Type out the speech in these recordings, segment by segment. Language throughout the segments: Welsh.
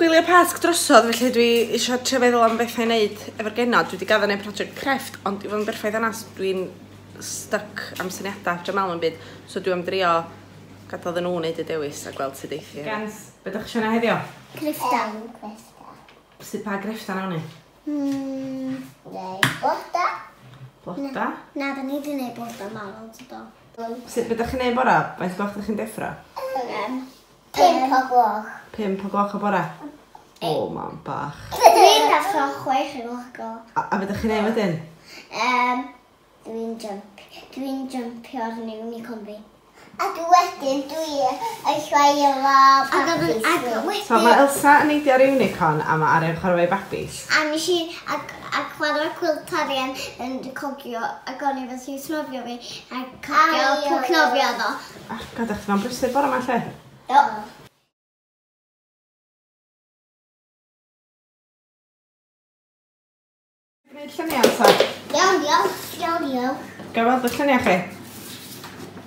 Gwyliau Pasg drosodd, felly dwi eisiau trio feddwl am bethau i wneud efo'r genod. Dwi wedi gaddo wneud project crefft, ond i fod yn berffaith onast, dwi'n stuck am syniadau, dwi'n meddwl yn byd. So dwi am drio gadael iddyn nhw wneud y dewis a gweld sut eithi. Gens, be ydych chi eisiau gwneud heddiw? Crefftau. Crefftau. Sut pa grefftau nawn ni? Neu bloda. Bloda? Na, da ni wedi gwneud bloda marw, do. Sut, be ydych chi'n gwneud bora? Faint gloch ydych chi'n deffro? 5 o gloch. 5 o gloch o bora? O, mam bach. Dwi'n deffro 6 o gloch go. A be ydych chi'n neud wedyn? Dwi'n jumpio ar unicorn fi. A dwi wedyn dwi yn chwarae efo babis. So mae Elsa yn neidio ar unicorn a mae Arian chwarae efo'i babis. A nes i a chwarae cwilt Arian yn cogio ac o'n i fel sy'n snofio fi a cogio pwc nofio ddo. Ah, god, ydych chi'n brysur bore yma lle? Do. Gwneud lluniau, Elsa? Iawn, diolch. Iawn, diolch. Gael weld y lluniau chi?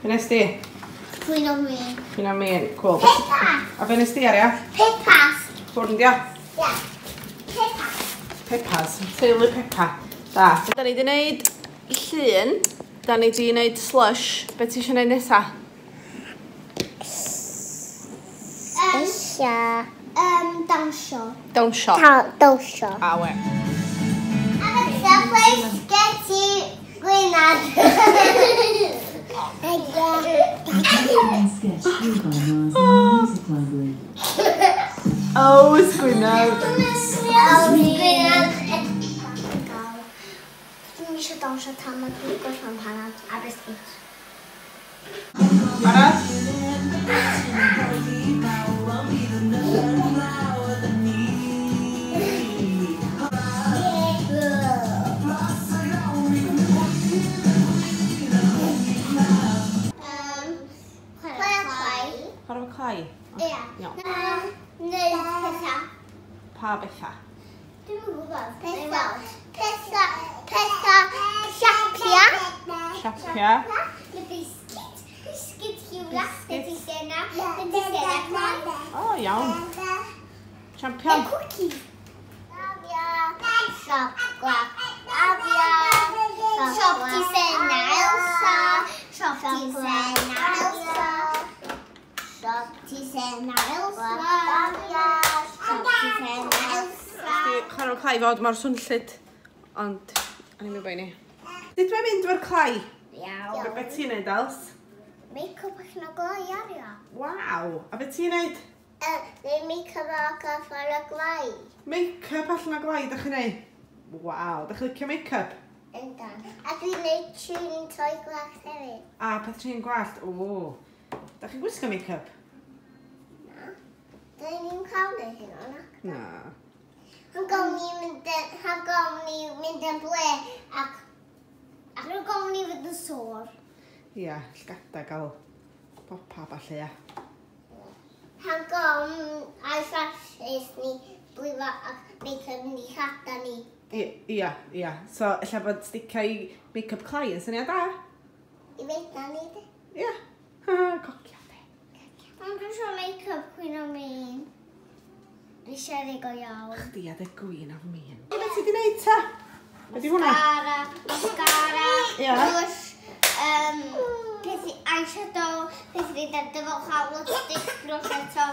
Be nes di? Queen of Me. Queen of Me, cool. Peppa! A be nes di, Aria? Peppas. Hwn di o? Ia. Peppas. Peppas. Teulu Peppa. Da. Da ni di wneud llun. Da ni di wneud slush. Be ti eisiau wneud nesa? Eisiau dawnsio. Dawnsio? Dawnsio. A we. Alexa, play Sketchy Gwynad. Sketch Hugo Mars Music Library. Oh, it's Gwynad. Oh, Gwynad. Dwi'n eisiau dawnsio tan ma dwi'n gorffen panad a biscuit. Barod? Chwarae clai? Ia. Iawn. Neu pethau. Pa bethau? Dwi'm yn gwybod. Pethau. Pethau. Pethau. Siapia. Siapia. Y biscuit. Biscuit hiwla. Biscuit. Biscuit. O, iawn. Champion. Y cookies. Afia. Siop gwach. Afia. Siop ti sena Elsa. Siop ti sena Elsa. Siop ti sena Elsa. Siop ti sena Elsa. Di chwarae clai fod mor swnllyd, ond o'n i'n mynd boeni. Sut mae'n mynd efo'r clai? Iawn. Be ti'n neud, Els? Make-up allan o glai, Aria. Waw! A be ti'n neud? Neu make-up allan o glai. Make-up allan o glai, dych chi'n neud? Waw, dych chi'n licio make-up? Yndan. A dwi'n neud trin toi gwallt hefyd. A peth trin gwallt, o. Dych chi'n gwisgo make-up? Na. Dyn ni'n cael neud hynna, na? Na. Han gawn ni mynd yn, han gawn ni mynd yn ble ac han gawn ni fynd yn sôr. Ia, llgada gael popa falle, ia. Han gawn eyelashes ni blifo ac make-up ni llada ni. Ia, ia. So, ella bod sticio i make-up clai yn syniad da? I feida ni, de. Ia. Cocia, de. Ond dwi'n siŵr make-up Queen of Mean. Dwi'n siarad go iawn. Chdi a dy Queen of Mean. Be ti di wneud ta? Be di hwnna? Mascara, mascara, Ia. blush, peth i eyeshadow, peth i fynd ar dyfod chael lipstick, brush eto.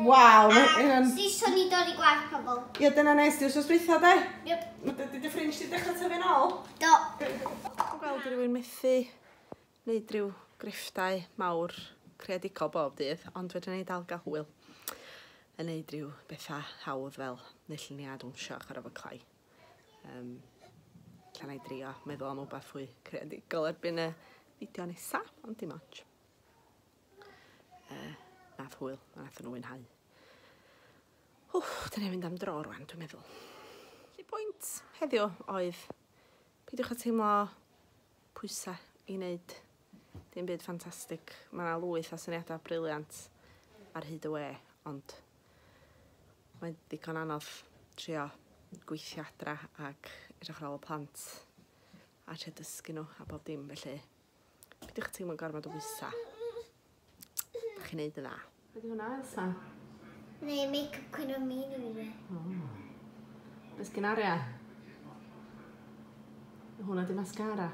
Waw, A mae hynna'n... sison i dorri gwallt pobl. Ia, dyna nes di wsos dwytha, de? Yep. Mae dy ffrind di dechrau tyfu'n ôl? Do. Dwi'n gweld rhywun methu wneud rhyw grefftau mawr creadigol bob dydd, ond fedra ni dal gael hwyl yn neud rhyw bethau hawdd fel neu lluniau dawnsio a chwarae efo clai. Ella na i drio meddwl am wbath fwy creadigol erbyn y fideo nesa, ond dim ots. Nath hwyl, a nath nhw fwynhau. Wff, dyn ni'n mynd am dro rwan, dwi'n meddwl. Felly pwynt heddiw oedd peidiwch â teimlo pwysau i wneud dim byd ffantastig. Mae yna lwyth o syniadau briliant ar hyd y we, ond mae'n ddigon anodd trio gweithio adra ac edrych ar ôl y plant a trio dysgu nhw a bob dim, felly peidiwch â teimlo gormod o bwysau. Dach chi'n neud yn dda. Be di hwnna, Elsa? Neu make-up Queen of Me i fi. Oh. Beth sgyn Aria? Hwna di mascara.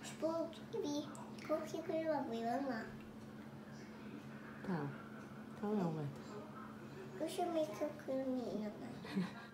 Sbwg i fi. Gwch i Queen Lovely fel yma. Dal. Dal iawn, fyd. Gwch i make-up Queen of Me yna.